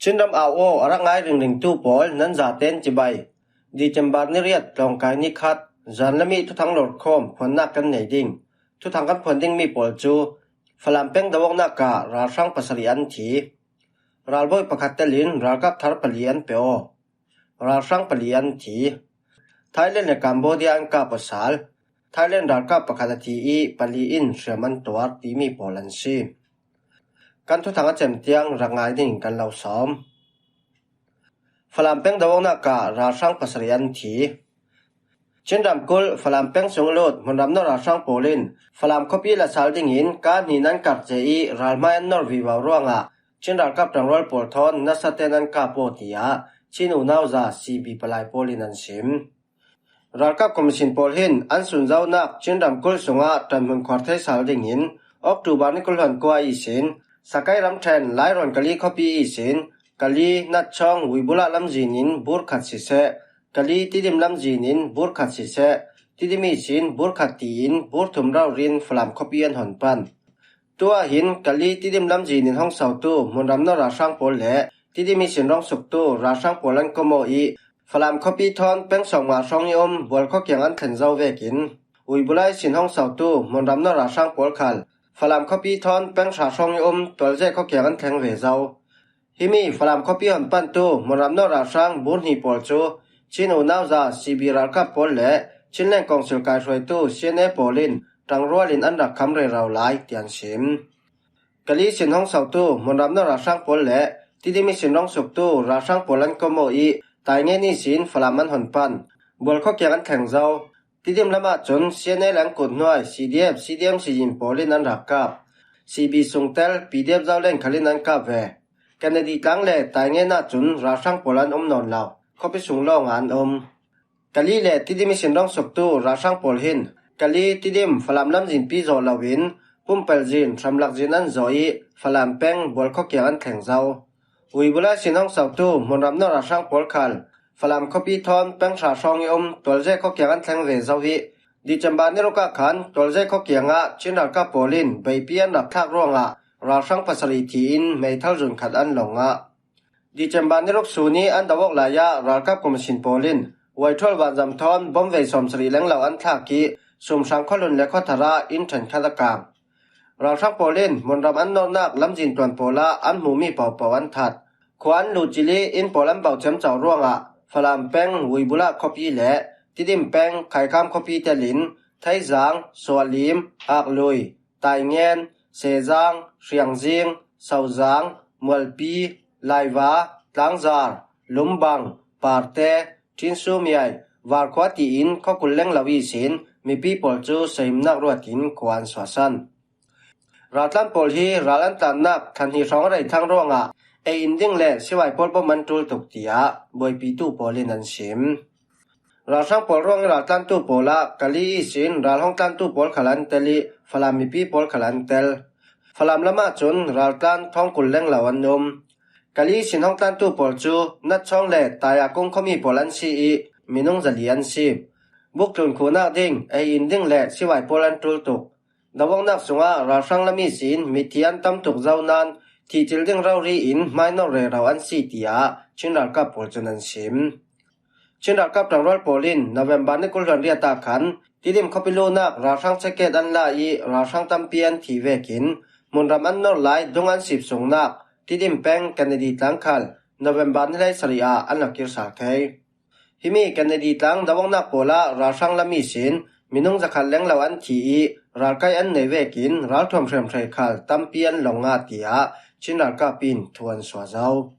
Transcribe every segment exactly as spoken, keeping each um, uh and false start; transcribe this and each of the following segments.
Chinram au aw a rak ngai ringringtu pawl nan zaten cibai. December ni riat tlawngkai ni khat, zan le mi thuthang lawrkhawm phuannak kan nei ding. Thuthang kan phuan ding mi pawl cu Falam peng do awknak ah ralhrang pasarih an thi. Ralbawi pakhat telin ralkap thar pali an pe aw. Ralhrang pali an thi. Thailand le Cambodia an kap aw sal. Thailand ralkap pakhat a thi i pali in hriam an tuar timi pawl an si. Kan thuthang a cem tiang rak ngai dingin kan lo sawm. Falam peng do awknak ah ralhrang pasarih an thi. Chin ramkulh Falam peng sung lut hmunram nawr ralhrang pawl in Falam khuapi la sal dingin kaa hnih nan karh cia i ralhmai an nawr vivo ruangah Chin ralkap ṭangrual pawl thawn nasa ten an kap aw, tiah Chin unauza C B palai pawl in an sim. Ralkap commission pawl hin an sunzonak Chin ramkulh sungah ṭanhmun khuar thei sal dingin October ni kul hluan kua ihsin Sakai ramṭhen Lairawn Kali khuapi ihsin Kali, Natchawng, Uibula lamzin in bur khat siseh, Kali, Tidim lamzin in bur khat siseh, Tidim ihsin bur khat tiin bur thum raurin Falam khuapi an hon pan. Tuah hin Kali, Tidim lamzin in hong sautu hmunram nawr ralhrang pawl le Tidim ihsin rong suktu ralhrang pawl an kom aw i Falam khuapi thawn peng sawmnga hrawng i um Bual khua kiang an thlen zo vekin Uibula ihsin hong sautu hmunram nawr ralhrang pawl khal Falam khuapi thawn peng hra hrawng i um Tualzeh khua kiang an thleng ve zo. Himi Falam khuapi hon pantu hmunram nawr ralhrang bur hnih pawl cu Chin unauza C B ralkap pawl le Chinland Council kaihruaitu C N A pawl in ṭangrual in an rak kham rero lai, tian sim. Kali ihsin hong sautu hmunram nawr ralhrang pawl le Tidim ihsin rong suktu ralhrang pawl an kom aw i Taingen ihsin Falam an hon pan. Bual khua kiang an thleng zo. Tidim lamah cun C N A le an kut hnuai C D F, C D M siyin pawl in an rak kap. C B sungtel P D F Zoland khal in an kap ve. Kennedy tlang le Taingen ahcun ralhrang pawl an um nawn lo. Khuapi sung lawngah an um. Kali le Tidim ihsin rong suktu ralhrang pawl hin Kali, Tidim, Falam lamzinpi zawh loin pumpelzin, hramlakzin an zawh i Falam peng Bual khua kiang an thleng zo. Uibula ihsin hong sautu hmunram nawr ralhrang pawl khal Falam khuapi thawn peng hra hrawng i um Tualzeh khua kiang an thleng ve zo i December ni ruk ah khan Tualzeh khua kiangah Chin ralkap pawl in beipi an rak thlak ruangah ralhrang pasarih thi in meithal zun khat an lawng ah. December ni ruk sun i an do awk lai ah ralkap commission pawl in Waithol vanzam thawn bom vei sawmsarih lenglo an thlak i Sumhrang khualun le khuathar ah inn ṭhenkhat a kang. Ralhrang pawl in hmunram an nawrnak lamzin tuan pawl ah an hmumi pohpoh an that. Khua an luh cil i inn pawl an bauh ciamco ruangah Falam peng Uibula khuapi le Tidim peng Khaikham khuapi telin Theizang, Suahlim, Aklui, Taingen, Sezang, Hriangzing, Sozang, Mualpi, Laiva, Tlangzar, Lumbang, Parte, Ṭhinsumiai, Varkhua tiin khua kul lenglo ihsin mipi pawl cu sahimnak ruat in khua an suahsan. Raltlan pawl hi ral an tlannak thla hnih hrawng a rei thlang ruangah ei in ding le sivai pawl bom an ṭul tuk, tiah buaipitu pawl in an sim. Ralhrang pawl ruang i raltlantu pawl ah Kali ihsin ral hong tlantu pawl khal an tel i Falam mipi pawl khal an tel. Falam lamah cun raltlan thawng kul lenglo an um. Kali ihsin hong tlantu pawl cu Natchawng le Tayakung khuami pawl an si i minung zali an si. Buktlun khuhnak ding ei in ding le sivai pawl an ṭul tuk. Do awknak sungah ralhrang lam ihsin mithi an tam tuk zo nain thihcil ding rori in hmainor rero an si, tiah Chin ralkap pawl cun an sim. Chin ralkap ṭangrual pawl in November ni kul hluan riat ah khan Tidim khuapi luhnak ralhrang checkgate an la i ralhrang tampi an thi vekin hmunram an nor lai dung an sip sungnak Tidim peng Kennedy tlang khal November ni hleisarih ah an lo kir sal thei. Himi Kennedy tlang do awknak pawl ah ralhrang lam ihsin minung zakhat lenglo an thi i ralkai an nei vekin ralthuam hriamhrei khal tampi an lawng ngah, tiah Chin ralkap in thu an suah zo.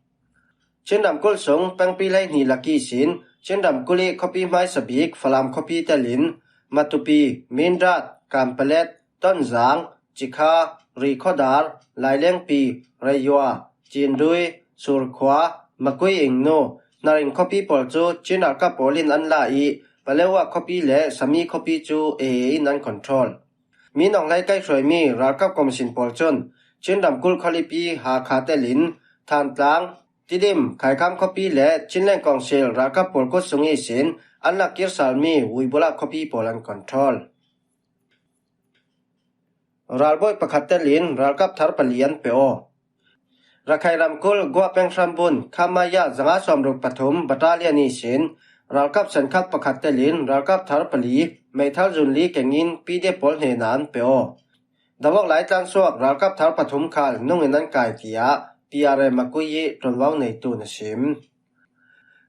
Chin ramkulh sung pengpi hleihnih lak ihsin Chin ramkulh i khuapi hmaisa bik Falam khuapi telin Matupi, Mindat, Kanpalet, Tonzang, Cikha, Rihkhawdar, Lailengpi, Reiyua, Cindui, Surkhua, Makui Ingnu, Naring khuapi pawl cu Chin ralkap pawl in an la i Paletwa khuapi le Sami khuapi cu A A in an control. Min Aung Hlaing kaihhruaimi ralkap commission pawl cun Chin ramkulh khualipi Hakha telin Thantlang, Tidim, Khaikham khuapi le Chinland Council ralkap pawl kut sung ihsin an lak kir salmi Uibula khuapi pawl an control. Ralbawi pakhat telin ralkap thar pali an pe aw. Rakhine ramkulh Guah peng hrambun Khamaya zanga sawmruk pathum battalion ihsin ralkap senkhat pakhat telin ralkap thar pali meithal zun li kengin P D F pawl hnenah an pe aw. Davok lai tlansuak ralkap thar pathum khal nungin an kai, tiah P R A Makui ih ṭuanvo neitu na sim.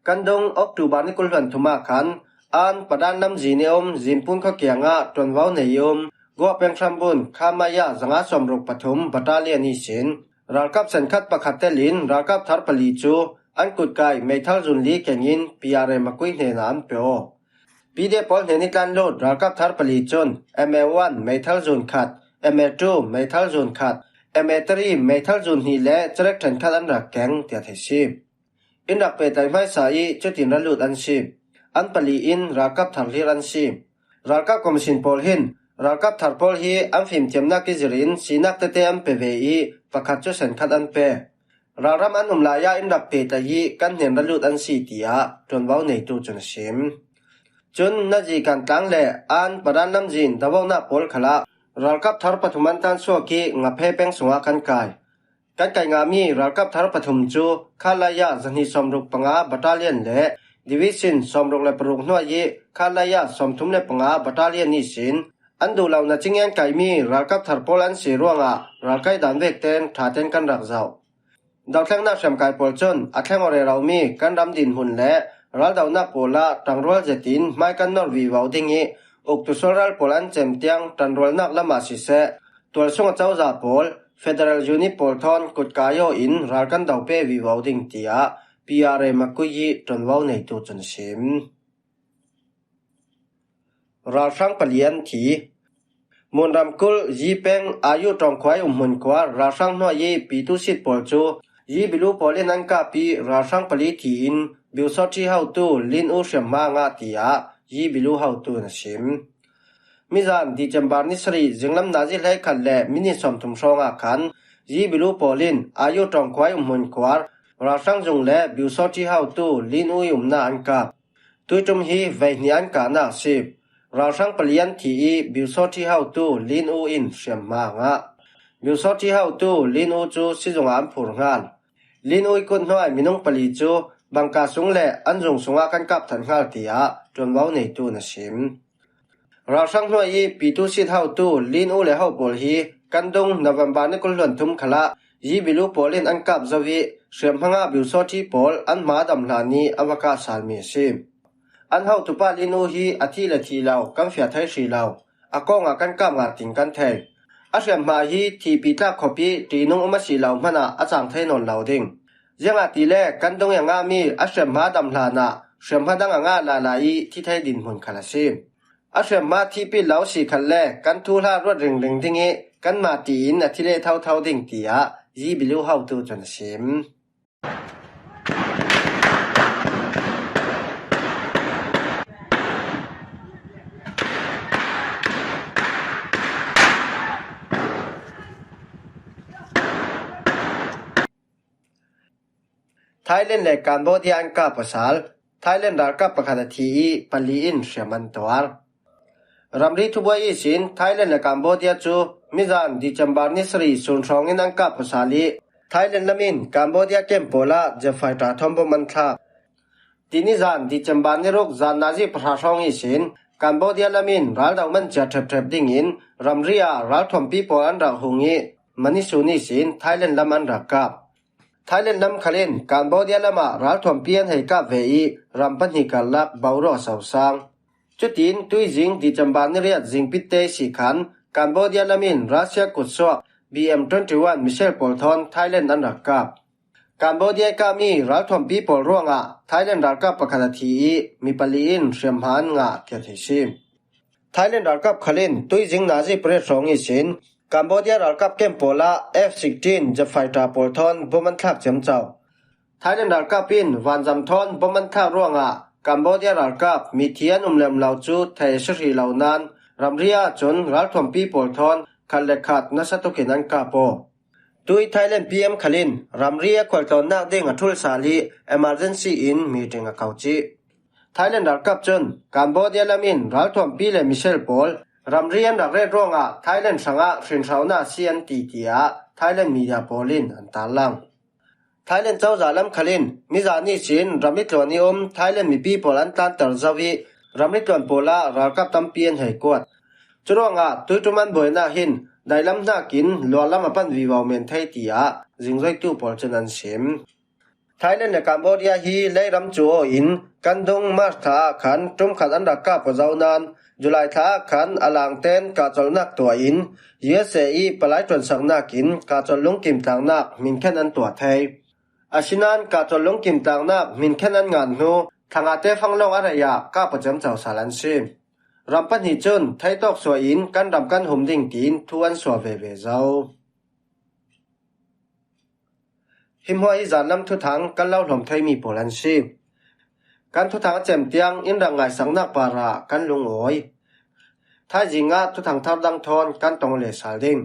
Kan dong October ni kul hluan thum ah khan an Padan lamzin i um Zinpun khaw kiangah ṭuanvo nei i um Guah peng hrambun Khamaya zanga sawmruk pathum battalion ihsin ralkap senkhat pakhat telin ralkap thar pali cu an kutkai meithal zun li kengin P R A Makui hnenah an pe aw. P D F pawl hnen i tlanlut ralkap thar pali cun M A one meithal zun khat, M A two meithal zun khat, M A three meithal zun hnih le cerek ṭhenkhat an rak keng, tiah thei si. In rak pehtlaih hmaisa ih cutin ra lut an si. An pali in ralkap thar hlir an si. Ralkap commission pawl hin ralkap thar pawl hi an fimthiamnak i zirin sinak tete an pe ve ih pakhat cu senkhat an pe. Ralram an um lai ah in rak pehtlaih ih kan hnen ra lut an si, tiah ṭuanvo neitu cun a sim. Cun Nazi kan tlang le an Padan lamzin davawknak pawl khalah ralkap thar pathum an tlansuak ih Ngaphe peng sungah kan kai. Kan kai ngahmi ralkap thar pathum cu Khalaya zahnih sawmruk panga battalion le Division sawmruk le paruk hnuai ih Khalaya sawmthum le panga battalion ihsin an duh lo na cingin an kaimi ralkap thar pawl an si ruangah ralkai dan vekten ṭhaten kan rak zoh. Dothlennak hriamkai pawl cun a thleng aw reromi kan ram dinhmun le raldonak pawl ah ṭangrual zetin hmai kan nor vivo ding ih uktu sualral pawl an cem tiang ṭanrualnak lamah siseh, tualsung a cozah pawl, Federal Unit pawl thawn kutkai aw in ral kan do pe vivo ding, tiah P R A Makui ih ṭuanvo neitu cun a sim. Ralhrang pali an thi. Munram kulh Yi peng Ayu ṭawngkhuai umhmun khuar ralhrang hnuai ih pitu sit pawl cu Yi Bilu pawl in an kap ih ralhrang pali thi in Biusawṭhi hotu Lin U hriamhma a ngah, tiah Yi Bilu hotu in a sim. Mizan December ni sarih zinglam nazi hleikhat le minit sawmthum hrawngah khan Yi Bilu pawl in Ayu ṭawngkhuai umhmun khuar ralhrang zung le Biusawṭhi hotu Lin U ih umnak an kap. Tuiṭum hi veihnih an kahnak a si. Ralhrang pali an thi ih Biusawṭhi hotu Lin U in hriamhma a ngah. Biusawṭhi hotu Lin U cu sizung ah an phur hngal. Lin U ih kut hnuai minung pali cu bangka sung le an zung sungah kan kap that hngal, tiah ṭuanvo neitu in a sim. Ralhrang hnuai ih pitu sit hotu Lin U le ho pawl hi kan dung November ni kul hluan thum khalah Yi Bilu pawl in an kap zo ih hriamhma ngah Biusawṭhi pawl an hma dam hlan ih an va kah salmi a si. An hotupa Lin U hi a thih le thih lo kan fiah thei hrih lo. A kawngah kan kap ngah tin kan thei. A hriamhma hi thihpi tlak khawp ih ṭihnung um a si lo hmanah a cang thei nawn lo ding. Ziangahtile kan dung ih a ngahmi a hriamhma dam hlanah hriamhma dang a ngah lala ih thi thei dinhmun khal a si. A hriamhma thihpit lo si khalle kan thuhla ruat ringring ding ih kanmah tiin a thi leh thotho ding, tiah Yi Bilu hotu cun a sim. Thailand le Cambodia an kap pasal Thailand ralkap pakhat a thi ih pali in hriam an tuar. Ramri thubuai ihsin Thailand le Cambodia cu mizan December ni sarih sun hrawngin an kap pasal ih Thailand lam in Cambodia camp pawl ah jet fighter thawn bom an thlak. Tinizan December ni ruk zan nazi pahra hrawng ihsin Cambodia lam in raldo man cia ṭhepṭhep dingin ramri ah ralthuampi pawl an rak hung ih mani sun ihsin Thailand lam an rak kap. Thailand lam khal in Cambodia lamah ralthuampi an hei kap ve ih ram pahnih karlak boruak a sosang. Cutin tuizing December ni riat zingpitte si khan Cambodia lam in Russia kutsuak B M twenty-one missile pawl thawn Thailand an rak kap. Cambodia ih kapmi ralthuampi pawl ruangah Thailand ralkap pakhat a thi ih mi pali in hriamhma an ngah, tiah thei si. Thailand ralkap khal in tuizing nazi pariat hrawng ihsin Cambodia ralkap camp pawl ah F sixteen jet fighter pawl thawn bom an thlak ciamco. Thailand ralkap in vanzam thawn bom an thlak ruangah Cambodia ralkap mithi an um le um lo cu thei a si hrih lo nain ramri ahcun ralthuampi pawl thawn khat le khat nasa tukin an kap aw. Tui Thailand P M khal in ramri a khualtlawnnak ding a ṭhulh sal ih emergency in meeting a ko cih. Thailand ralkap cun Cambodia lam in ralthuampi le missile pawl ramri an rak ret ruangah Thailand hrangah hrinhrauna a si an ti, tiah Thailand media pawl in an tarlang. Thailand cozah lam khal in mizah ni sin ramri tluan i um Thailand mipi pawl an tlanter zo i ramri tluan pawlah ralkap tampi an hei kuat. Curuangah tuiṭum an buaina hin dailam hnakin luarlam a pan vivo men thei tiah zingzoitu pawl cun an sim. Thailand le Cambodia hi leiram cu aw in kan dung March thla ah khan ṭum khat an rak kap aw zo nain July thla ah khan a langten kahcolhnak tuah in U S A i palai ṭuansaknak in kahcolh lungkim tlangnak hminkhen an tuah thei. Asinain kahcolh lungkim tlangnak hminkhen an ngan hnu thlangate fanglawng a reih ah kap aw ciamco sal an si. Ram pahnih cun theitawk suah in kan ram kan hum ding tiin thu an suah veve zo. Hi hmuah hi zanlam thuthang kan lo hlawm theimi pawl an si. Kan thuthang a cem tiang in rak ngaisaknak parah kan lungawi. Thaizing ah thuthang thar dang thawn kan tong le sal ding.